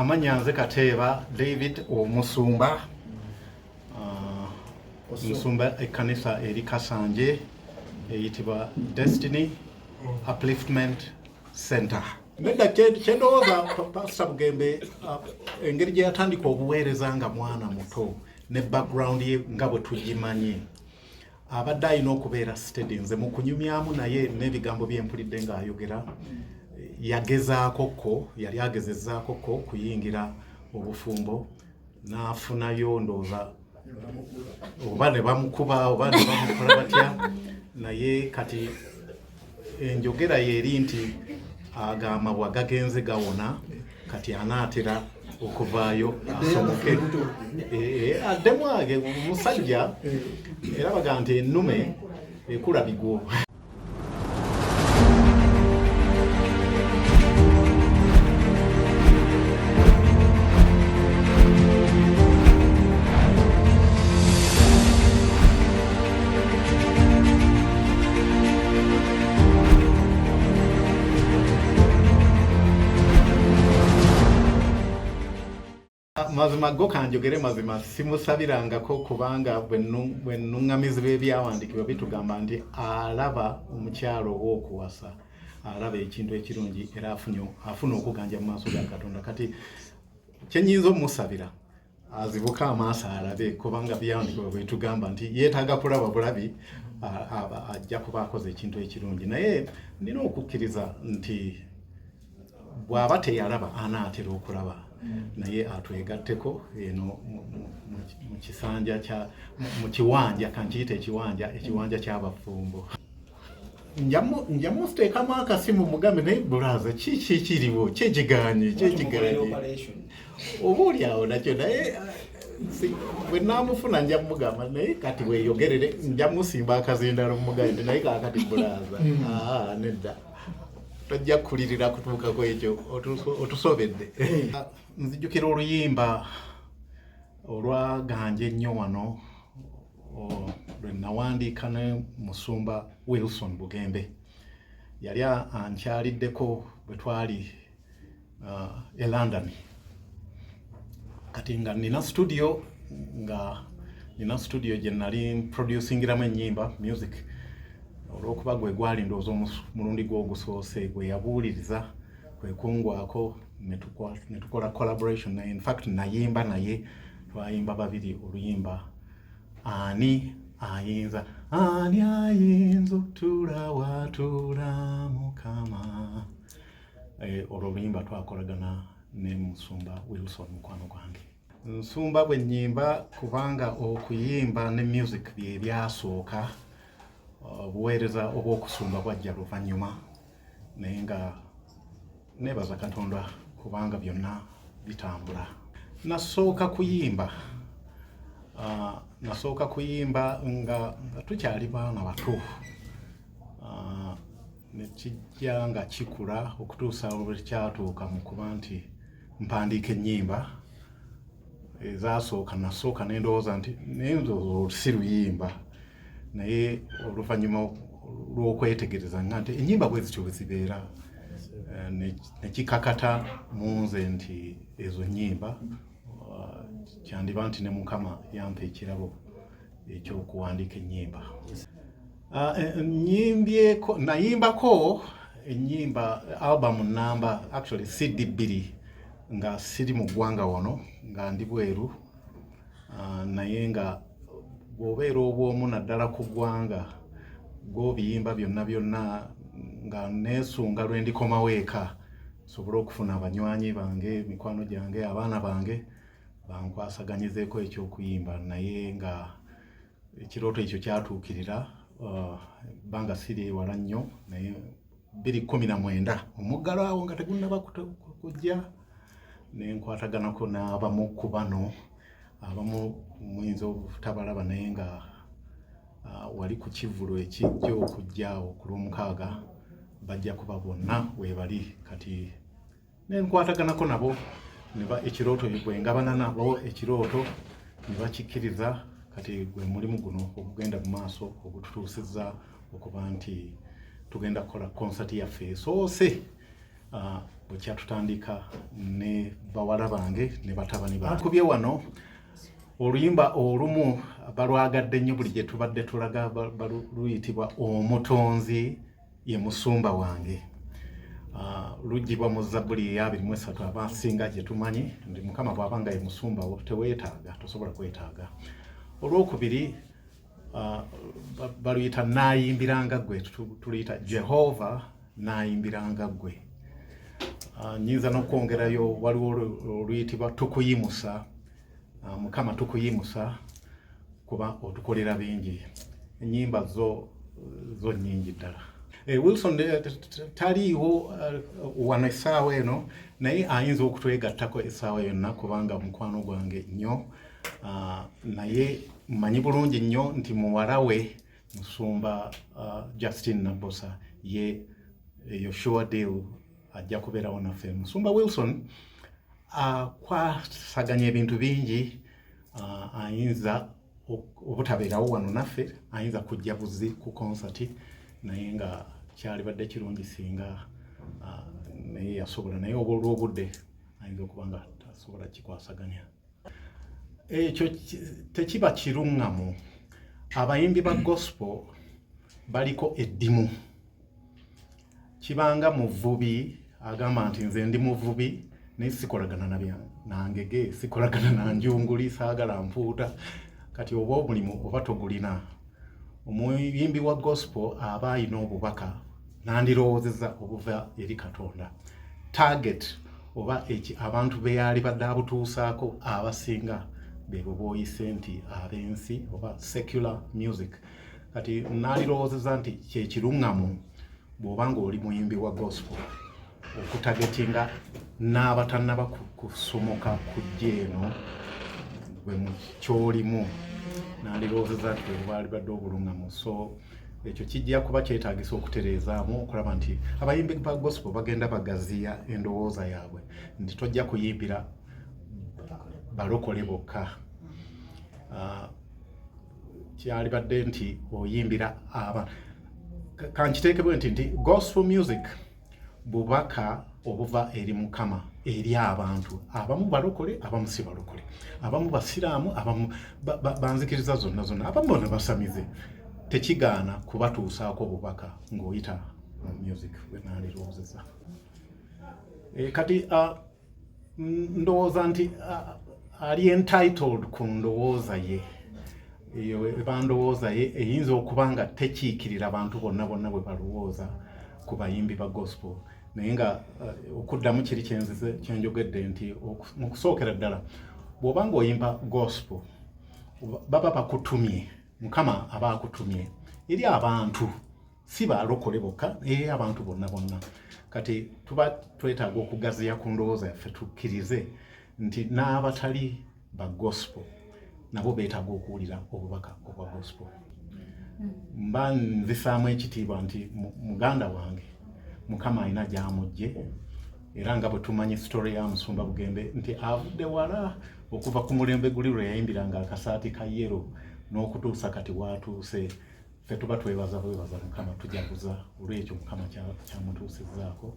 Amannya nze Kateeba David Omusumba, nsumba ekkanisa eri Kasanje eyitibwa Destiny Upliftment Center. Nedda, kyendowooza Pastor Bugembe, engeri gye yatandika obuweereza nga mwana muto ne background ye nga bwe tugimanyi, abadde alina okubeera steady. Nze mu kunyumyamu naye n'ebigambo byempulidde ng'ayogera, yagezaako ko, yali agezezzaako ko kuyingira obufumbo n'afunayo, ndowooza oba ne bamukuba oba ne bamukola batya, naye kati enjogera yeeri nti agamabwa gagenze gawona, kati anaatera okuvaayo asomoke. Addemu age musajja, era baga nti ennume ekula bigwo. Mazima go kanjogere mazima, simusabirangako, kubanga bwe nnuŋŋamizi b'ebyawandiikibwa bitugamba nti alaba omukyalo ow'okuwasa alaba ekintu ekirungi era afuna okuganja mu maaso ga Katonda. Kati kyenyinza omusabira, azibuke amaaso alabe, kubanga byawandiikibwa bwetugamba nti yeetaaga kulaba bulabi, ajja kuba akoze ekintu ekirungi. Naye nina okukkiriza nti bw'aba teyalaba anaatera okulaba, naye atwegatteko eno mu kisanja kya mu kiwanja, kankiyite ekiwanja, ekiwanja ky'abafumbo. Nja muteekamu akasimu mugambe, naye brother, kiki kiriwo kyekiganye kyekiganye oba oli awo nakyo? Naye bwe naamufuna nja mugamba, naye kati weeyogerere, nja musimba akazindalo mugambe nti naye kaakati brother, aa nedda, tojja kukulirira kutuukako ekyo, otusobedde. Nzijukira oluyimba olwaganja ennyo wano lwe nawandiika ne musumba Wilson Bugembe. Yali ankyaliddeko bwe twali e London. Kati nga nina studio, nga nina studio gye nali producingiramu ennyimba, music. Olw'okuba gwe gwali ndowooza omulundi gw'ogusoose gwe yabuuliriza, kwe kungwako ne tukola collaboration naye. In fact nayimba naye, twayimba babiri oluyimba "Ani Ayinza", "Ani ayinza okutula watuula Mukama". Olwo oluyimba twakolagana ne musumba Wilson, mukwano gwange. Nsumba bwe nnyimba, kubanga okuyimba ne music bye byasooka, obuweereza obw'okusumba bwajja luvannyuma, naye nga neebaza Katonda kubanga byonna bitambula. Nasooka kuyimba, nasooka kuyimba nga tukyali baana bato, ne kijja nga kikula okutuusa lwe kyatuuka mu kuba nti mpandiika ennyimba ezasooka. Nasooka ne ndowooza nti naye ndowooza si luyimba, naye oluvannyuma lw'okwetegereza nga nti ennyimba bwe zityo bwe zibeera, ne kikakata mu nze nti ezo nnyimba, kyandiba nti ne Mukama yampa ekirabo ekyokuwandiika ennyimba. Nnyimbyeko, nayimbako ennyimba album namba, actually CD bbiri, nga siri mu ggwanga wano, nga ndi bweru. Naye nga bw'obeera obwomu naddala ku ggwanga gw'obiyimba byonna byonna, nga neesunga lwe ndikomawo eka nsobole okufuna abanywanyi bange, mikwano gyange, abaana bange bankwasaganyizeeko ekyokuyimba. Naye nga ekirooto ekyo kyatuukirira, ebbanga siri wala nnyo, naye 2019 omuggalo awo nga tegunnaba kujja, nenkwataganako n'abamu ku bano, abamu muyinza obutabalaba, naye nga wali ku kivvulu ekijja okujja awo ku Lwomukaaga bajja kuba bonna weebali. Kati nenkwataganako nabo neba ekirooto bwe ngabana nabo ekirooto ne bakikkiriza. Kati gwe mulimu guno ogugenda mu maaso ogututuusizza okuba nti tugenda kukola konsati yaffe esoose. Bwe kyatutandika ne bawala bange ne batabani bange. Kubye wano oluyimba olumu balwagadde nnyo, buli gye tubadde tulaga luyitibwa "Omutonzi Ye Musumba Wange". Luggyibwa mu Zabbuli eya 23, abasinga gye tumanyi nti Mukama bw'aba nga ye musumba wo, teweetaaga, tosobola kwetaaga. Olwokubiri baluyita "Naayimbiranga Ggwe", tuluyita "Jehova Naayimbiranga Ggwe". Nyinza n'okwongerayo, waliwo oluyitibwa "Tukuyimusa". Mukama tukuyimusa kuba otukolera bingi. Ennyimba zo zo nnyingi ddala. Wilson taliiwo wano essaawa eno, naye ayinza okutwegattako essaawa yonna kubanga mukwano gwange nnyo. Naye mmanyi bulungi nnyo nti muwala we, Musumba Justin Nabosa, ye eyo sure deal, ajja kubeerawo naffe. Musumba Wilson akwasaganya ebintu bingi, ayinza obutabeerawo wano naffe, ayinza kujja buzi ku concert, naye nga kyalibadde kirungi singa naye yasobola, naye oba olw'obudde ayinza okuba nga tasobola kikwasaganya. Ekyo tekiba kiruŋŋamu. Abayimbi ba gospel baliko eddimu. Kibanga muvubi agamba nti nze ndi muvubi, naye sikolagana nangege, sikolagana na njunguli, saagala mpuuta. Kati oba omulimu oba togulina. Omuyimbi wa gospel aba ayina obubaka, nandirowoozeza obuva eri Katonda. Target oba eki abantu be badde abutuusaako abasinga bebo booyise nti ab'ensi oba secular music. Kati naalirowoozeza nti kyekiruŋŋamu bw'oba ng'oli muyimbi wa gospel okutargetinga n'abatannaba kusomoka kujja eno gwe mu kyolimu. Nandirowoozeza nti bwe bwali badde obuluŋŋamu. So ekyo kijja kuba kyetaagisa okutereezaamu, okulaba nti abayimbi ba gospel bagenda bagaziya endowooza yaabwe nti tojja kuyimbira balokole bokka. Kyalibadde nti oyimbira aba kankiteekebwe nti gospel music bubaka obuva eri Mukama eri abantu, abamu balokole, abamu si balokole, abamu basiraamu, abamu banzikiriza zonna zonna, abamu bona basamize. Tekigaana kubatuusaako obubaka ng'oyita mu music, bwe naalirowoozeza. Kati ndowooza nti ali entitled ku ndowooza ye. Eyo eba ndowooza ye, eyinza okuba nga tekiikirira bantu bonna bonna bwe balowooza ku bayimbi ba gospel. Naye nga okuddamu kiri kyenzize kyenjogedde nti mu kusookera ddala, bw'oba ng'oyimba gospel, baba bakutumye, Mukama aba akutumye eri abantu, si balokole bokka, eri abantu bonna bonna. Kati tuba twetaaga okugaziya ku ndowooza yaffe, tukkirize nti n'abatali ba gospel nabo beetaaga okuwulira obubaka obwa gospel. Mba nzisaamu ekitiibwa nti muganda wange Mukama alina gy'amugye, era nga bwe tumanyi story ya Musumba Bugembe nti avudde wala okuva ku mulembe guli lwe yayimbiranga akasaati ka yellow n'okutuusa kati waatuuse. Ffe tuba twebaza bwebaza Mukama, tujaguza olwekyo Mukama kyamutuusizzaako.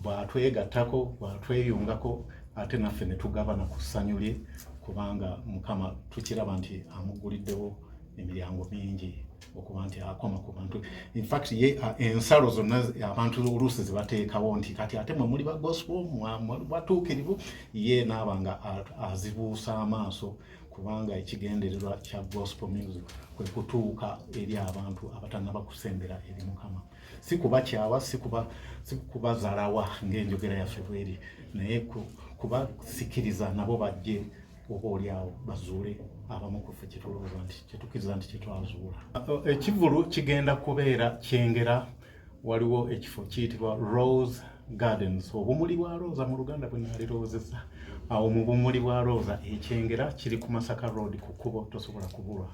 Bw'atwegattako, bw'atweyungako, ate naffe ne tugabana ku ssanyu lye, kubanga Mukama tukiraba nti amuguliddewo emiryango mingi okuba nti akoma ku bantu. Infact ye ensalo zonna abantu oluusi zebateekawo nti kati ate mwe muli ba gospel, batuukirivu, ye naaba nga azibuusa amaaso, kubanga ekigendererwa kya gospel music kwe kutuuka eri abantu abatannaba kusembera eri Mukama, si kubakyawa, si kubazalawa ng'enjogera yaffe bweri, naye kubasikiriza nabo bajje, oba oliawo bazuule abamu ku ffe kyetulowooza nti kyetukkiriza nti kyetwazuula. Ekivulu kigenda kubeera Kyengera. Waliwo ekifo kiyitibwa Rose Gardens, obumuli bwa rosa mu Luganda bwe naalirowoozezza. Awo mu bumuli bwa rosa ekyengera, kiri ku Masaka Road ku kkubo, tosobola kubulwa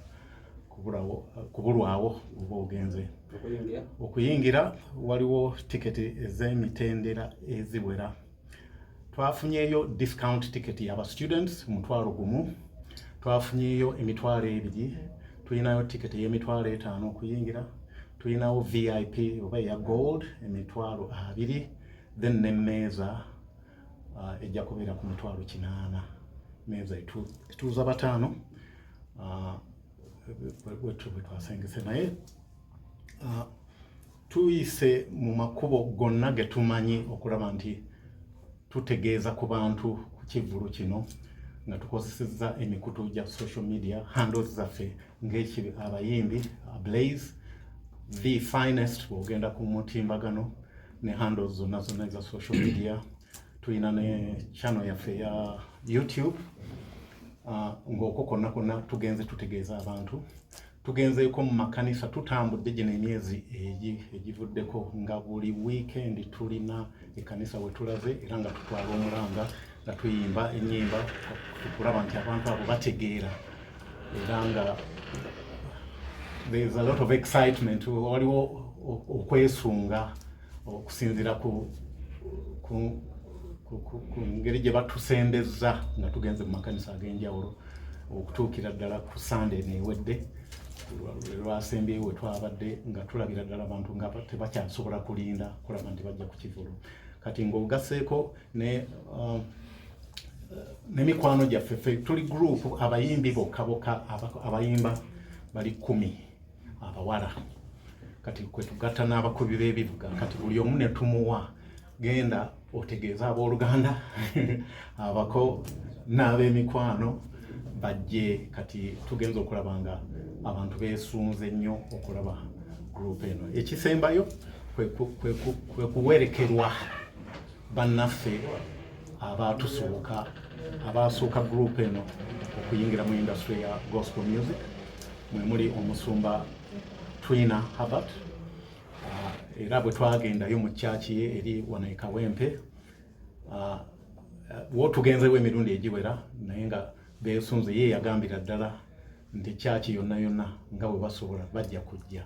kubulawo kubulwawo oba ogenze. Okuyingira? Okuyingira waliwo tiketi ez'emitendera eziwera. Twafunyeeyo discount ticket yaba students 10,000, twafunyeeyo 20,000, tulinayo tiketi ey'emitwalo 50 okuyingira. Tulinawo VIP oba eya gold 20,000, then nemmeeza ejja kubeera ku 800,000. Meeza etuuza bataano, bwe twasengese. Naye tuyise mu makubo gonna ge tumanyi okulaba nti tutegeeza ku bantu ku kivvulu kino, nga tukozesezza emikutu gya social media handles zaffe ng'eki abayimbi, Blaze The Finest bw'ogenda ku mutimbagano ne handles zonna zonna eza social media. Tulina ne channel yaffe ya YouTube, ng'okwo kwonna kwonna tugenze tutegeeza abantu. Tugenzeeko mu makanisa, tutambudde gino emyezi egivuddeko nga buli weekend tulina ekkanisa we tulaze, era nga tutwala omulanga nga tuyimba ennyimba okulaba nti abantu abo bategeera, era nga there is a lot of excitement, waliwo okwesunga okusinziira ku ngeri gye batusembeza nga tugenze mu makanisa ag'enjawulo okutuukira ddala ku Sande neewedde lwasembyeyo we twabadde, nga tulabira ddala abantu nga tebakyasobola kulinda kulaba nti bajja ku kivulu. Kati ng'ogaseeko ne n'emikwano gyaffe, ffe tuli group abayimbi bokka bokka, abayimba bali 10 abawala. Kati kwe tugatta n'abakubi b'ebivuga. Kati buli omu ne tumuwa, genda otegeeze abooluganda, abako n'ab'emikwano bajje. Kati tugenza okulaba nga abantu beesunze nnyo okulaba group eno. Ekisembayo kwe kuwerekerwa bannaffe abatusooka, abasooka group eno okuyingira mu industry ya gospel music, mwe muli omusumba Twina Herbert. Era bwe twagendayo mu kyaki ye eri wano e Kawempe, wotugenzewo emirundi egiwera, naye nga beesunze. Ye yagambira ddala nti kyaki yonna yonna nga bwe basobola bajja kujja.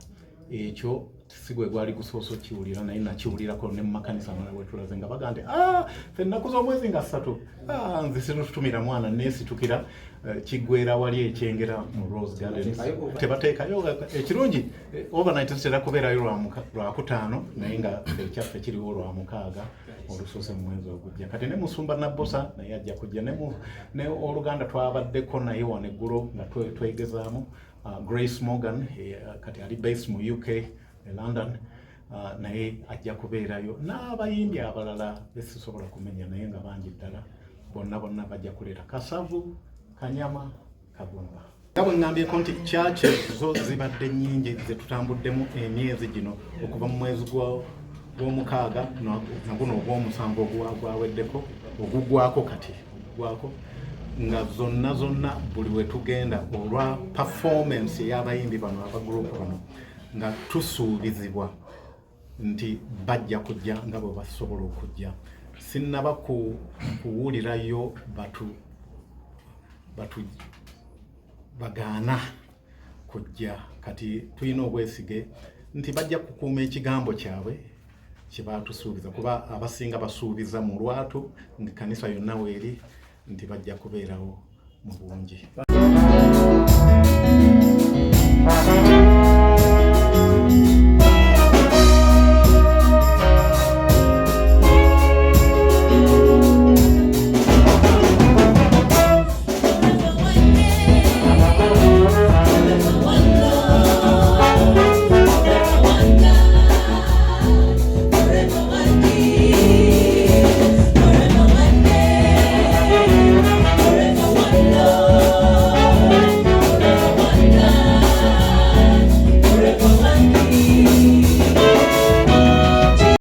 Ekyo si gwe gwali gusoose okiwulira, naye nakiwulirako ne mu makanisa amalala wetulaze nga baga nti, "Ah, ffe ennaku z'omwezi nga 3, ah, nze situtumira mwana neesitukira." Kiggwera wali ekyengera mu Rose Gardens, tebateekayo. Ekirungi, overnight zitera kubeerayo Lwakutaano, naye nga ekyaffe kiriwo Lwamukaaga olusoose mu mwezi ogujja. Kati ne musumba Nabbosa naye ajja kujja, ne oluganda twabaddeko naye wano eggulo nga twegezaamu, Grace Morgan, kati ali based mu UK e London, naye ajja kubeerayo n'abayimbi abalala besisobola kumenya, naye nga bangi ddala. Bonna bonna bajja kuleeta kasavu, kanyama, kagumba. Nga bwe ŋŋambyeko nti churches zo zibadde nnyingi ze tutambuddemu emyezi gino okuva mu mwezi gw'omukaaga naguno ogw'omusanvu ogwaweddeko, oguggwako kati oguggwako, nga zonna zonna buli we tugenda olwa performance ey'abayimbi bano aba group bano, nga tusuubizibwa nti bajja kujja nga bwe basobola okujja. Sinnaba kuwulirayo batu bagaana kujja. Kati tulina obwesige nti bajja kukuuma ekigambo kyabwe kye batusuubiza, kuba abasinga basuubiza mu lwatu nga kanisa yonna weeri nti bajja kubeerawo mu bungi.